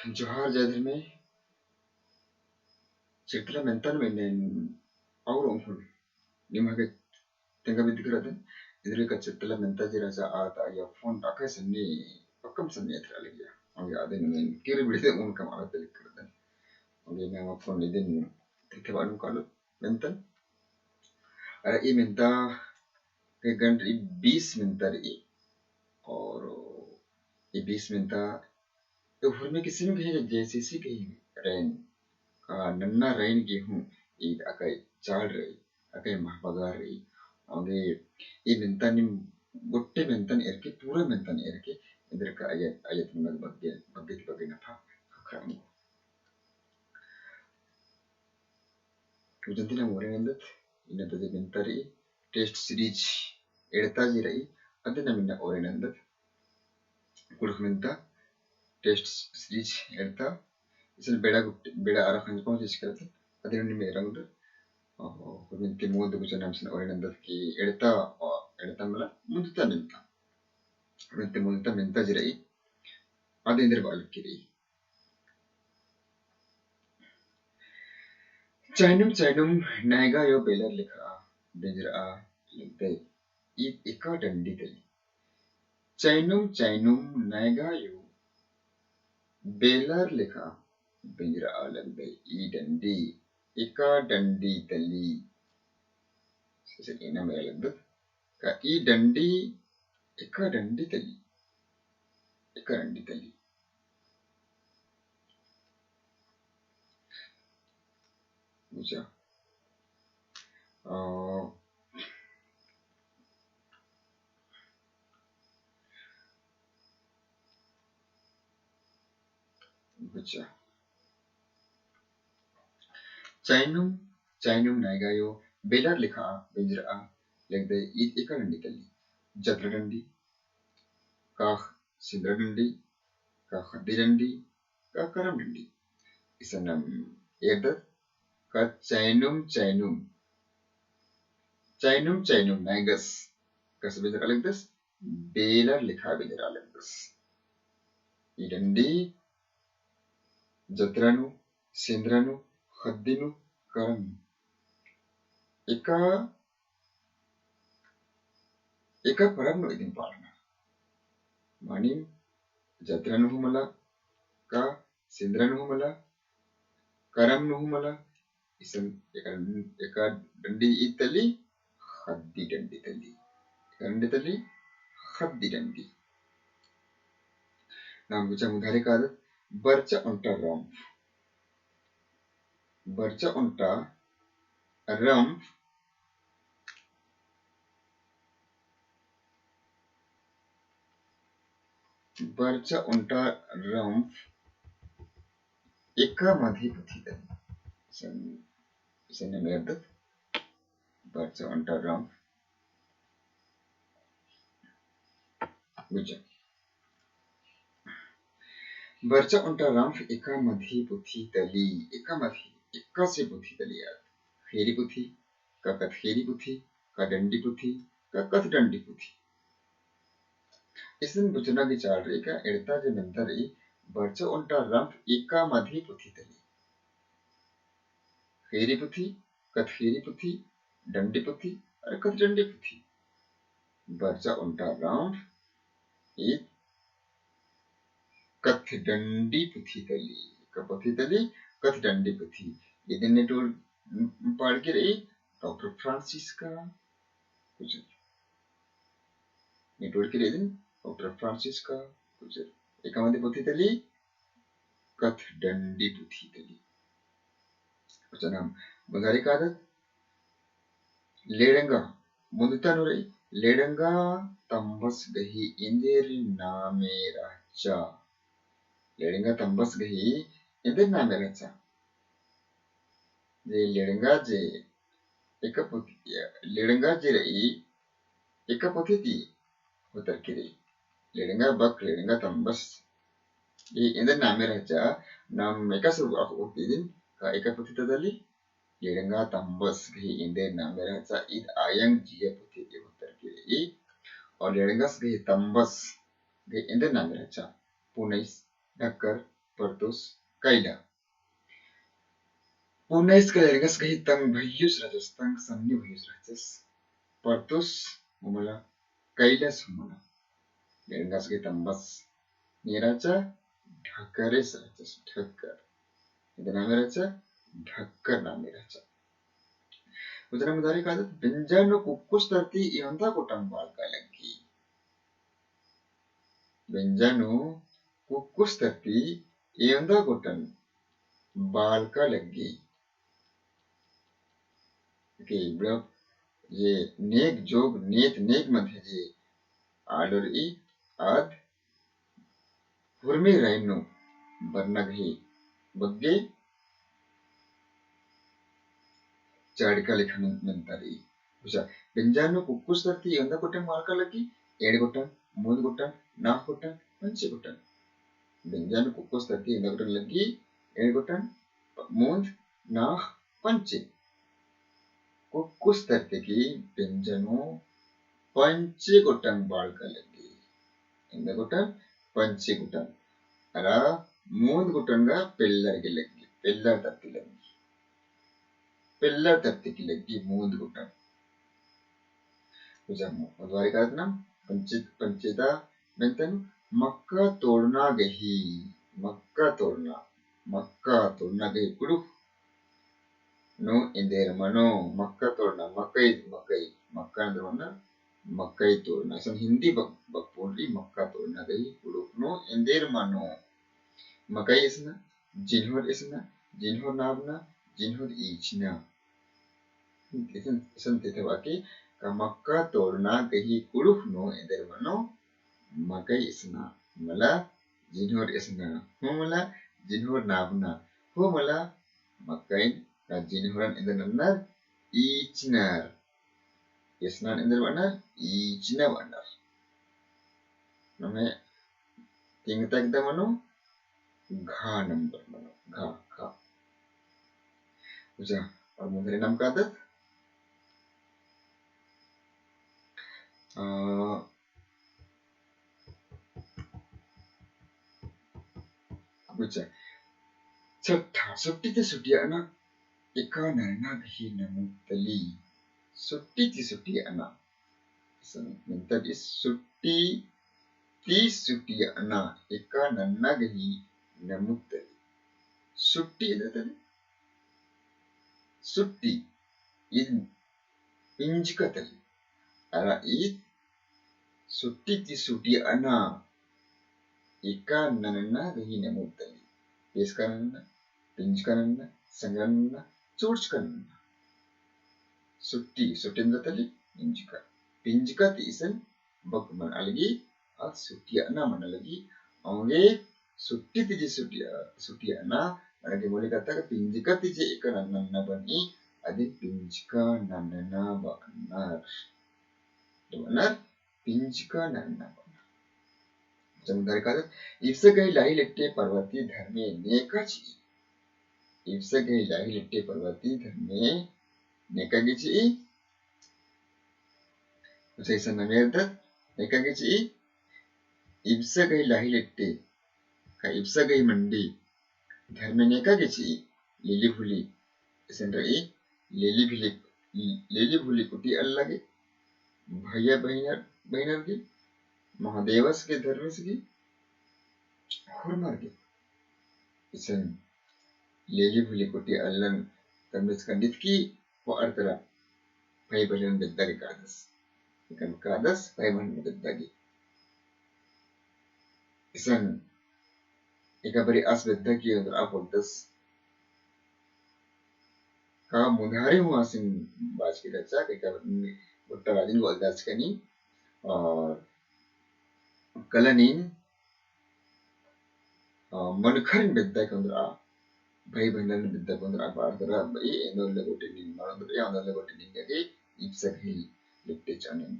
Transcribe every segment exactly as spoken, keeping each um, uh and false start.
जोहार जय धर्मे। चिरतला मेन्ता नू एन्ने और ओंगुन निम्है गे तेंगा बिद्दकी रअदन। इन्द्रिल का चिरतला मेन्ता जे रहचा आद आया फोन अकय सन्नी पक्कम सन्नी एथरा लगिया। औंगे आदिन एन किर बिड़दे उन कम आवे तलिक करदन। औंगे एन्ने अमा फोन इदिन तेथे बानू कालो मेन्तन। अरा ई मेन्ता के गंड ई बीस मेन्ता रई। और ई बीस मेन्ता ए हुरमी किसिम गही जैसे सी गही रैन, आ, नन्ना रैन गे हूँ ईद अकय चाड़ रई, अकय महबगा रई। औंगे ई मेन्ता नीम गोट्टे मेन्तन एरके, पूरा मेन्तन एरके, इन्द्रिल का आयत, आयत मनक बग्गे, बग्गे ती बग्गे नफा ख़क्खरआ ओंगो। उजन्ती नाम ओरे नन्दत, इन्ना ता जे मेन्ता रई, test series एड़ता जे रई, अदिन नाम इन्ना ओरे नन्दत। कुँड़ुख़ मेन्ता test series एड़ता, इसन बेड़ा गुट-, बेड़ा आरा खंजपा होते चिकरत, अदिन नीम एरा ओंगदर। ओहो, कुँड़ुख़ मेन्ती मुन्द गुचा नाम इसन ओरे नन्दत कि एड़ता, अ, एड़ता मला मुन्दता मेन्ता। मेन्ती मुन्दता मेन्ता जे रई, अदिन इन्द्रिल बआ लगी रई। चैनुम चैनुम नैगायो बेलर लेखा बेंजरआ लगदय ईद एका डंडी तली। चैनुम चैनुम नैगायो बेलर लेखा बेंजरआ लगदय ई डंडी एका डंडी तली। इसन एन्ने मेरा लगदत का ई डंडी एका डंडी तली, एका डंडी तली। गुचा। अ, गुचा। चैनुम, चैनुम नैगायो बेलर लेखा बेंजरआ लगदय ईद एका डंडी तली। जतरा डंडी, का सिंदरा डंडी, का ख़द्दी डंडी, का करम डंडी। इसन नाम एरदत का चैनुम चैनुम, चैनुम चैनुम नैगस कस बेंजरआ लगदस, बेलर लेखा बेंजरआ लगदस। ई डंडी जतरा नू, सिंदरा नू, ख़द्दी नू, करम नू। एका, एका परब नू इदिन पाड़ना। मानिम जतरा नू हूँ मला, का सिंदरा नू हूँ मला, करम नू हूँ मला, इसन एका, एका डंडी ईद तली, ख़द्दी डंडी तली। एका डंडी तली, ख़द्दी डंडी। नाम गुचा मुधारे कादत, बरचा ओन्टा रम्फ। बरचा ओन्टा रम्फ, बरचा ओन्टा रम्फ एका मधी पुथी तली। इसन, इसन एरदत बरचा ओन्टा रम्फ। गुचा। बरचा ओन्टा रम्फ एका मधी पुथी तली, एका मधी, एकासे पुथी तली आद। ख़ेरी पुथी, का कत्थ ख़ेरी पुथी, का डंडी पुथी, का कत्थ डंडी पुथी। इसन बुझना गे चाड़ रई का एड़ता जे मेन्ता रई, बरचा ओन्टा रम्फ एका मधी पुथी तली। ख़ेरी पुथी, कत्थ ख़ेरी पुथी, डंडी पुथी, अरा कत्थ डंडी पुथी। बरचा ओन्टा रम्फ ईद कत्थ डंडी पुथी तली, का पुथी तली, कत्थ डंडी पुथी। इदिन नेटोर पाड़की रई डॉक्टर फ्रांसिस्का कुजूर। नेटोर की रई इदिन डॉक्टर फ्रांसिस्का कुजूर। एका मधी पुथी तली, कत्थ डंडी पुथी तली। अच्छा नाम मुधारे कादत, लेड़ंगा, मुन्दता नू रई, लेड़ंगा तम्बस गही एन्देर नामे रहचा। लेड़ंगा तम्बस गही एन्देर नामे रहचा। जे लेड़ंगा जे एका पुथी, लेड़ंगा जे रई एका पुथी ती होतर की रई। लेड़ंगा बक, लेड़ंगा तम्बस गही एन्देर नामे रहचा, नाम एकासे अख़ोर ती इदिन का एका पुथी ता तली, लेड़ंगा तम्बस गही एन्देर नामे रहचा, ईद आयंग जिया पुथी ती होतर की रई। और लेड़ंगस गही तम्बस गही एन्देर नामे रहचा, पुनैस, ढक्कर, परतोस कैला। पुनैस का एड़गस गही तंग भइयुस रहचस, तंग सन्नी भइयुस रहचस। परतोस हूँ मला, कैलस हूँ मला। एड़गस गही तंबस नी रहचा, ढक्करेस रहचस, ढक्कर। इदे नामे रहचा, ढक्कर नामे रहचा। उतरा मुदारी कादत, बेंजा नू कुक्कुस तरती एवंदा गोटंग बालका लग्गी। बेंजा नू कुक्कुस तरती एवंदा गोटंग बालका लग्गी। के मतलब जे नेग जोग नेत नेग मध्य जे आलर ई आद हुरमी राइन नू बरना गही बग्गे चाड़का लेखा मेन-, मेन्ता रई। बुझा, बेंजा नू कुक्कुस तरती एवंदा गोटंग बालका लग्गी, एंड़ गोटंग, मूंद गोटंग, नाख गोटंग, पंचे गोटंग। बेंजा नू कुक्कुस तरती एवंदा गोटंग लग्गी, एंड़ गोटंग, मूंद, नाख, पंचे। कुक्कुस तरती की बेंजा नू पंचे गोटंग बालका लग्गी। एवंदा गोटंग, पंचे गोटंग। अरा मूंद गोटंग गा पेल्लर गे लग्गी, पेल्लर तरती लग्गी। पेल्लर तरती की लग्गी मूंद गोटंग। बुझा, मुन्दुवारी कादत ना, पंचे-, पंचेदा मेन्तन मक्का तोड़ना गही, मक्का तोड़ना, मक्का तोड़ना गही कुँड़ुख़ नू एन्देर मनो, मक्का तोड़ना, मकई, मकई, मक्का एन्देर मनो, मकई तोड़ना। असन हिन्दी बक-, बकपोल रई मक्का तोड़ना गही कुँड़ुख़ नू एन्देर मनो। मकई एसना, जिन्होर एसना, जिन्होर नाबना, जिन्होर ईचना। इसन, इसन तेथे बाकी का मक्का तोड़ना गही कुँड़ुख़ नू एन्देर मनो मकई एसना, मला जिन्होर एसना, हूँ मला जिन्होर नाबना, हूँ मला मकईन का जिन्होरन एन्देर नन्नर ईचनर, एसनन एन्देर बअनर ईचना बअनर। नम्है तिंगता एकदा मनो घा नंबर मनो, घा, घा। बुझा, और मुन्दरी नाम कादत? अ, बुझा। छट्ठा, सुट्टी ती सुटियाना एका नन्ना गही नमुद तली। सुट्टी ती सुटियाना। सन-, मतलब इस सुट्टी ती सुटियाना एका नन्ना गही नमुद तली। सुट्टी एन्देर तली? सुट्टी ईद पिंजका तली। अरा ईद सुट्टी ती सुटियाना एका नन्ना गही नमुद तली। पेसका नन्ना, पिंजका नन्ना, संगरा नन्ना, चोड़चका नन्ना। सुट्टी, सुट्टी एन्देर तली? पिंजका। पिंजका ती इसन बक मना लगी, आद सुटियाना मना लगी। औंगे सुट्टी ती जे सुटिया-, सुटियाना, मना गे मोले कहता कि पिंजका ती जे एका नन्ना बनी, अदिन पिंजका नन्ना बअनर। तो बअनर पिंजका नन्ना बअनर। चमदार कादत, इबसा गही लाही लिट्टे परवा ती धर्मे नेका चिई। इबसा गही लाही लिट्टे परवा ती धर्मे नेका गे चिई। उसे इसन नमेर दत, नेका गे चिई, इबसा गही लाही लिट्टे, का इबसा गही मंडी, धर्मे नेका गे चिई, लेली भुली, इसन रई, लेली भुली, लेली भुली कुटी अल्ला गे, भैया बहिनर, बहिनर गे, महादेवस गे, धर्मेस गे, होरमर गे। इसन लेली भुली कुटी अल्लन तमरिस खंडित की पअर तरा भाई बहिनन बेद्दा गे कादस। इकन कादस भाई बहिनन बेद्दा गे। इसन एका बारी आस बेद्दा की ओन्द्रआ पोल्लदस। का मुन्धारी हूँ आसिन बाचकी रहचा, का एका बारी गोट्टा राजिन गे ओलदस कनी, और कला नीन अ, मनखरिन बेद्दा के ओन्द्रआ, भाई बहिनन बेद्दा के ओन्द्रआ बार दरा बई, एन्दर ले गोटे नीन मार दरा, एन्दर ले गोटे नीन गा गे, इबसा गही लिट्टे चौन,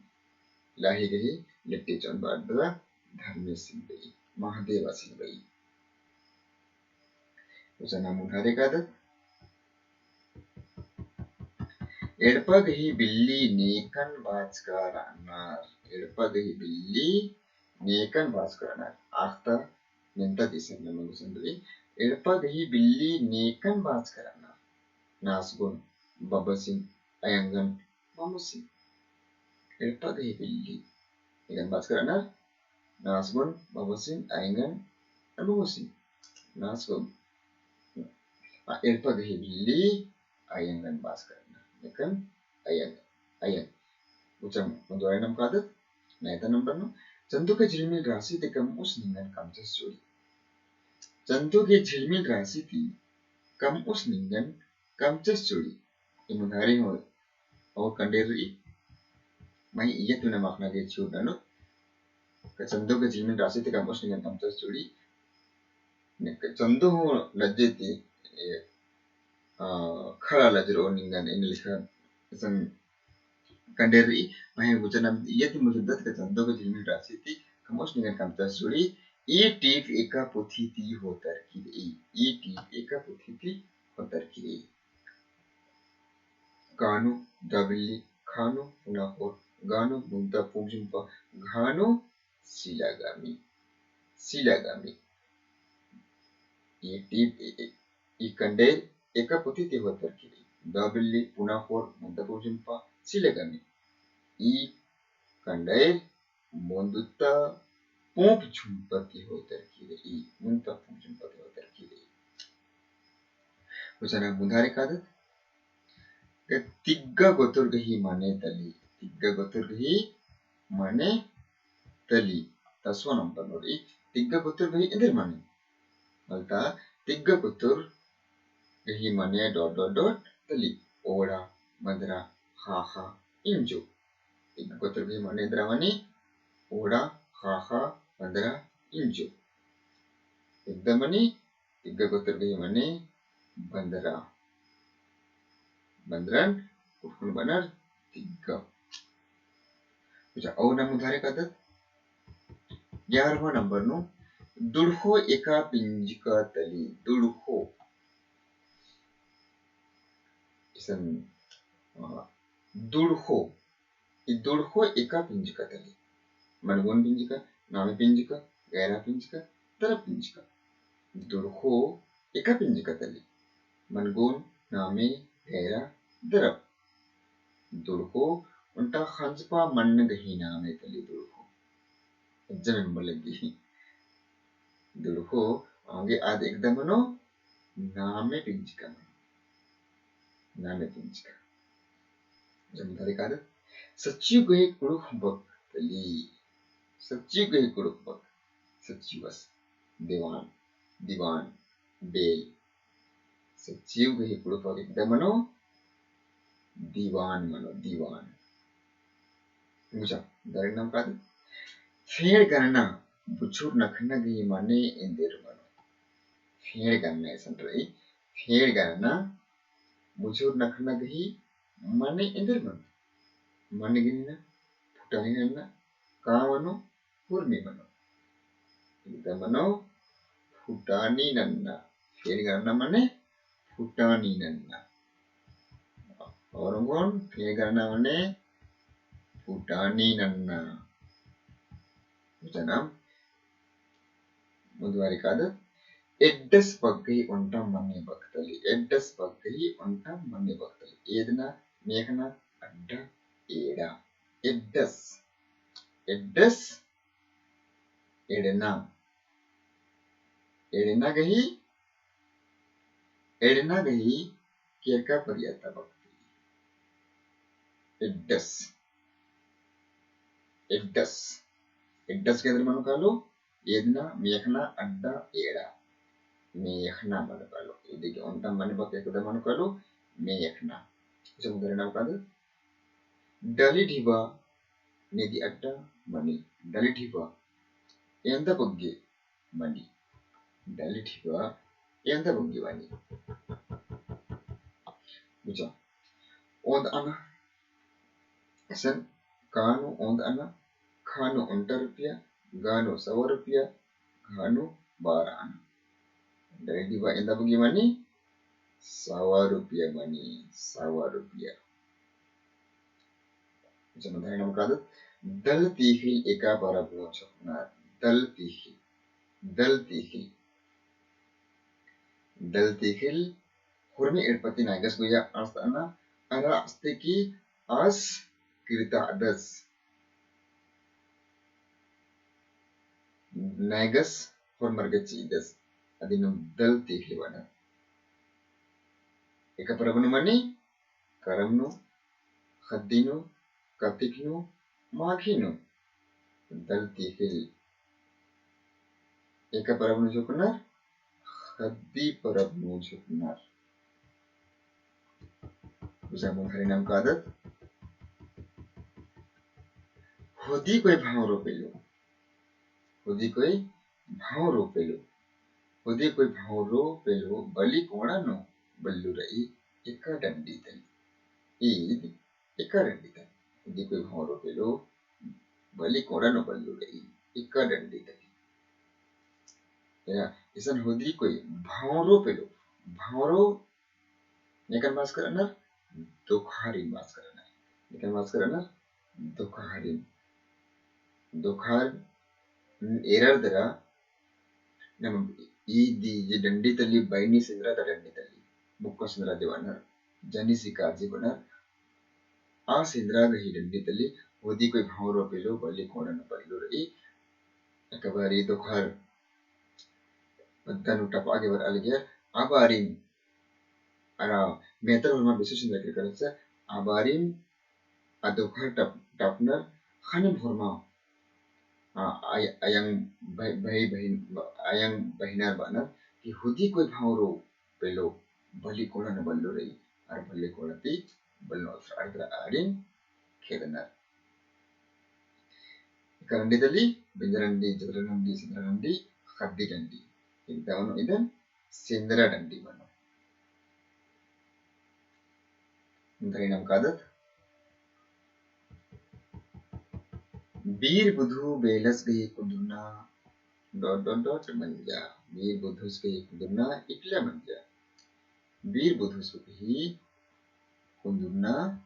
लाही गही लिट्टे चौन बार दरा, धर्मेसिन बई, महादेवासिन बई। उसन मुन्धारी कादत, एड़पा गही बिल्ली नेकन बाचका रअनर, एड़पा गही बिल्ली नेकन बाचका रअनर। अख़ता मेन्ता ती इसन नमन गुसन रई। एड़पा गही बिल्ली नेकन बाचका रअनर। नासगोन, बबसिन, अयंगन, ममसिन। एड़पा गही बिल्ली नेकन बाचका रअनर। नासगोन, बबसिन, अयंगन, ममसिन। नासगोन। आ, एड़पा गही बिल्ली अयंगन बाचका रअनर। नेकन अयंग, अयंग। उचम मुन्दुवारी नम कादत, नैता नंबर नू। चंदू गे झिलमिल रासी ती कमउस निंगन कमचस जोड़ी। चंदू गे झिलमिल रासी ती कमउस निंगन कमचस जोड़ी। ई मुन्दुवारी हूँ और कंडेर रई। मइय्याँ तुने माखना गे छूट ननोत। का चंदू गे झिलमिल रासी ती कमउस निंगन कमचस जोड़ी। नेक चंदू हूँ लज्जे ती, ए, आ, खला लजरओ निंगन एन्ने लेखा इसन कंडेर रई। पहें गुचन नम इय्या ती मुझुरदत का चंदू गे झिलमिल रासी ती कमउस निंगन कमचस जोड़ी। ई टीप एका पुथी ती होतर की रई। ई टीप एका पुथी ती होतर की रई। का नू, द बिल्ली, ख नू, पुना खोर, ग नू, मुन्ता पूँप झुम्पा, घ नू, सिलागामी, सिलागामी। ई टीप, ई, ई, ई कंडेर एका पुथी ती होतर की रई। द बिल्ली, पुना खोर, मुन्ता पूँप झुम्पा, सिलागामी। ई कंडेर मुन्ता पूँप झुम्पा ती होतर की रई, मुन्ता पूँप झुम्पा ती होतर की रई। गुचन नम मुन्दुवारी कादत। का तिग्गा गोतुर गही मने तली, तिग्गा गोतुर गही मने तली। दसवा नंबर नू रई, तिग्गा गोतुर गही एन्देर मने। मलता तिग्गा गोतुर गही मने dot dot dot तली। ओड़ा, बन्दरा, ख़ाख़ा, इंजो। तिग्गा गोतुर गही मने एन्दरा मनी, ओड़ा, ख़ाख़ा, बन्दरा, इंजो। एन्दरा मनी, तिग्गा गोतुर गही मने बन्दरा। बन्दरन कुँड़ुख़न बअनर तिग्गा। अच्छा, और नम मुन्दुवारी कादत। ग्यारहवाँ नंबर नू, दुड़ख़ो एका पिंजका तली, दुड़ख़ो। इसन, अ, दुड़ख़ो, ई दुड़ख़ो एका पिंजका तली। मनगोन पिंजका, नामे पिंजका, गैरा पिंजका, दरब पिंजका। दुड़ख़ो एका पिंजका तली। मनगोन, नामे, गैरा, दरब। दुड़ख़ो ओन्टा ख़ंजपा मन्न गही नामे तली दुड़ख़ो। अज्जम एम्बल लग्गी। दुड़ख़ो औंगे आद एकदम मनो, नामे पिंजका मनो। नामे पिंजका। जमदारी कादत। सच्चियु गही कुँड़ुख़ बक तली। सच्चियु गही कुँड़ुख़ बक। सच्चियु बस। दीवान। दीवान। बेल। सच्चियु गही कुँड़ुख़ बक एकदम मनो, दीवान मनो, दीवान। गुचा, दरेन नम कादत। फेंड़ गनना, बुझुर नखना गही मने एन्देर मनो। फेंड़ गनना इसन रई, फेंड़ गनना, बुझुर नखना गही मने एन्देर मनो। मने गही ना, फुटानी नन्ना, का मनो, हुरमी मनो। एकदम मनो, फुटानी नन्ना। फेंड़ गनना मने फुटानी नन्ना। और कौन? फेंड़ गनना मने फुटानी नन्ना। जनम मुन्दुवारी कादत। एड्डस बग्गही ओन्टा मने बक तली। एड्डस बग्गही ओन्टा मने बक तली। एदना, मेखना, अड्डा, एड़ा। एड्डस। एड्डस, एड़ना। एड़ना गही, एड़ना गही केरका परिया ता बक तली। एड्डस। एड्डस। एड्डस गही एन्देर मनो कालो, एदना, मेखना, अड्डा, एड़ा। मेखना मनो कालो। इदी गही ओन्टा मने बक एकदम मनो कालो, मेखना। इसन दरेन नम कादत। डली ढिबा नेदी अड्डा मनी। डली ढिबा एन्दा बग्गे मनी। डली ढिबा एन्दा बग्गे मनी। गुचा। ओन्द अना। इसन का नू ओन्द अना, ख नू ओन्टा रुपया, ग नू सवा रुपया, घ नू बारा अना। डली ढिबा एन्दा बग्गे मनी, सवा रुपया मनी, सवा रुपया। जमा धरे नम कादत, दल तिख़िल एका परब नू छपना, दल तिख़िल। दल तीखिल। दल तीखिल हुरमी एड़पति नैगस गोइया आस तअना, अरा अस्ते की आस किर्तादस। नैगस होरमर गे चिदस, अदिन दल तीखिल बअनर। एका परब नू मनी, करम नू, ख़द्दी नू, कतिक नू, माघी नू, दल तीखिल। एका परब नू झुकनर, ख़द्दी परब नू झुकनर। उजा मुन्धारी नाम कादत, होदी कोई भौंरो पेलो, होदी कोई भौंरो पेलो, होदी कोई भौंरो पेलो, बलि कोड़ा नू बल्लू रई, एका डंडी तली। ईद एका डंडी तली। होदी कोई भौंरो पेलो, बलि कोड़ा नू बल्लू रई, एका डंडी तली। एरा, इसन होदी कोई भौंरो पेलो, भौंरो नेकन बाचकरनर, दोखारिन बाचकरनर। नेकन बाचकरनर, दोखारिन। दोखार एरर दरा, नम ईद जे डंडी तली बइनी सिंदरा ता डंडी तली, मुक्का सिंदरा जे बअनर, जनी सिकार जे बअनर, आ सिंदरा गही डंडी तली, होदी कोई भौंरो पेलो, बलि कोड़ा नू बल्लू रई, एका बारी दोखार पद्दा नू टपा गे बरआ लगियर, आ बारिन अरा मेतर होरमा बिसु सिंदरा केरकरस, आ बारिन आ दोखार टप-, टपनर ख़ने होरमा, आ, आय-, अयंग भई, भई बहिन, अयंग बहिनर बअनर कि होदी कोई भौंरो पेलो, बलि कोड़ा नू बल्लू रई, अरा बलि कोड़ा ती बल्लू अवसर अरा आरिन खेदनर। एका डंडी तली, बिंजर डंडी, जतरा डंडी, सिंदरा डंडी, ख़द्दी डंडी। इदन मनो, इदन सिंदरा डंडी मनो। मुन्धारी नाम कादत, बीर बुधु बेलस गही कुन्दुरना dot dot dot मंजा। बीर बुधुस गही कुन्दुरना इकला मंजा। बीर बुधुस गही कुन्दुरना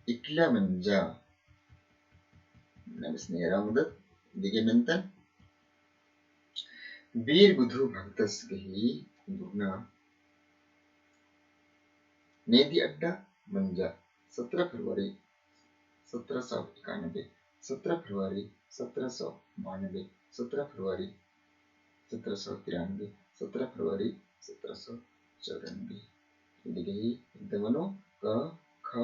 इकला मंजा। नबिस नेरा मुदत दिगे मेन्तन। बीर बुधु भगतस गही कुन्दुरना नेदी अड्डा मंजा। सत्रह फरवरी सत्रह सौ इक्यानबे, सत्रह फरवरी सत्रह सौ बानबे, सत्रह फरवरी सत्रह सौ तिरानबे, सत्रह फरवरी सत्रह सौ चौरानबे। इदी गही इद मनो क, ख,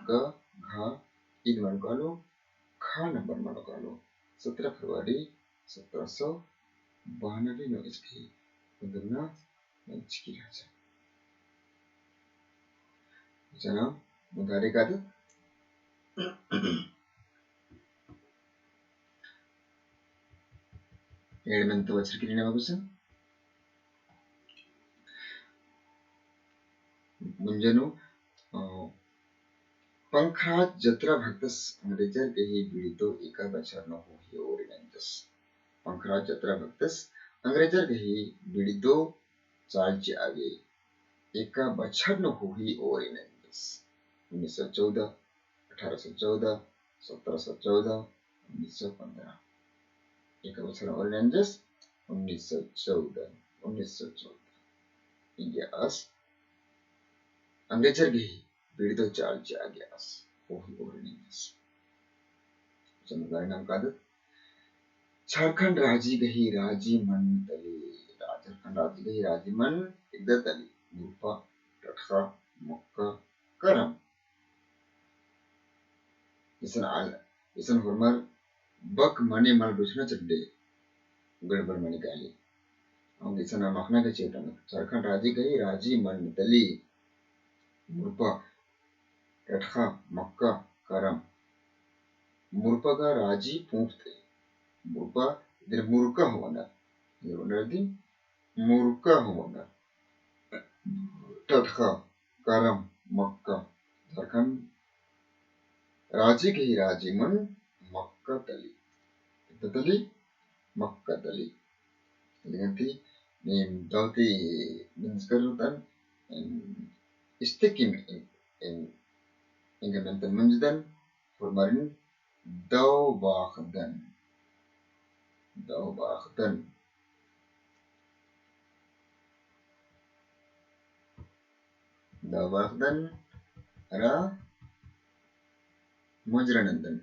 ग, घ, इद मनो कालो, ख नंबर मनो कालो। सत्रह फरवरी सत्रह सौ बानबे नू इसकी कुन्दुरना मंजकी रहचा। जना मुन्धारी कादत। एंड़ मेंत बछरकी नीन एमा गुसन। मुंजा नू, अ, पंखराज जतरा भगतस अंग्रेजर गही बिड़दो एका बछर नू होही ओरी नंजस। पंखराज जतरा भगतस अंग्रेजर गही बिड़दो चाल चिआ गे एका बछर नू होही ओरी नंजस। उन्नीस सौ चौदह, अठारह सौ चौदह, सत्रह सौ चौदह, उन्नीस सौ पन्द्रह। एका बछर ओरी नंजस, उन्नीस सौ चौदह, उन्नीस सौ चौदह। इगे आस अंग्रेजर गही बिड़दो चाल चिआ गे आस, होही ओरी नंजस। चंद्रदारी नाम कादत। झारखंड राजी गही राजी मन तली, झारखंड राजी गही राजी मन इकदा तली, मुरपा, टटखा, मक्का, करम। इसन आल, इसन होरमर बक मने मल रुचना चड्डे गड़बड़ मने काली। अउर इसन मखना के चेतन, झारखंड राजी गही राजी मन तली, मुरपा, टटखा, मक्का, करम। मुरपा गा राजी पूंप तली। मुरपा इदिन मुरका हूँ बअनर। इदिन बअनर इदिन मुरका हूँ बअनर। टटखा, करम, मक्का। झारखंड राजी गही राजी मन मक्का तली। इतना तली, मक्का तली। लेकिन ती नीम दौती नंजकर तन, इस्ते किम इन, इन, इनका मेंतन मंजदन, होरमारिन दौ बाखदन। दौ बाखदन। बअदन अरा मुंजरा नन्दन।